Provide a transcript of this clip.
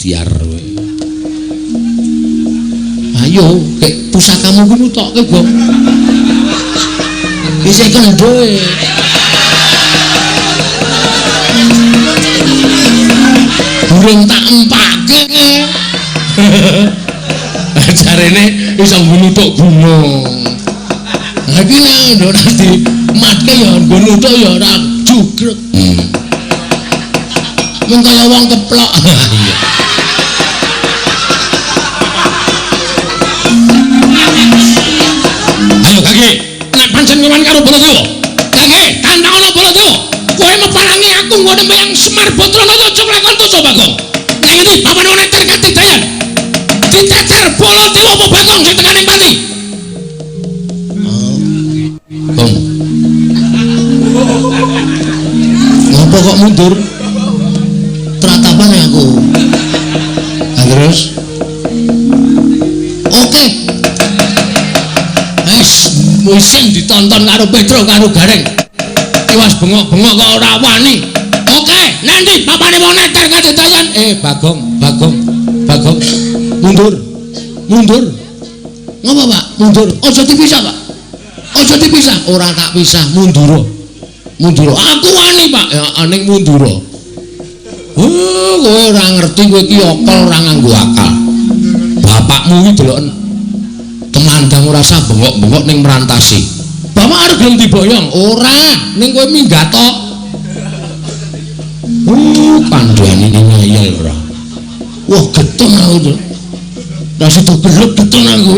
Ikhtiar kowe. Ayo, kek pusakamu kuwi nutokke, Gong. Isih kendhoe. Durung tak empake. Jarene iso ngnuthuk gunung. Lah iki nek ora dimatke ya nggo nuthuk ya ora jugrek. Mung kaya wong keplok. Iya. Ayo Gage, nek pancen ngewan karo Baladewa. Gage, tantangono Baladewa. Kowe meparangi aku nggone meyang Semar Batranata aja nglakon dosa Bagong. Nang ngendi papan neter katidayan? Diteter Baladewa apa Bagong sing tekan ing pati? Gong. Ngopo kok mundur? Tratapan aku. Nah, terus? Oke. Wis isin ditonton karo Petro karo Gareng. Tiwas bengok-bengok kok ora wani. Oke, nanti papane wong neter katidayan. Bagong, Bagong, Bagong. Mundur. Mundur. Ngopo, Pak? Mundur. Aja dipisah, Pak. Aja dipisah. Ora tak pisah, mundura. Mundura. Aku wani, Pak. Ya aning mundura. Oh, kowe ora ngerti kowe iki akal ora nganggo akal. Bapakmu iki deloken temandang ora sah bengok-bengok ning merantasi. Bapak arep gelem diboyong? Ora, ning kowe minggat tok. Kandhane ngeyel ora. Wah, getun aku to. Ra sida gelut getun aku.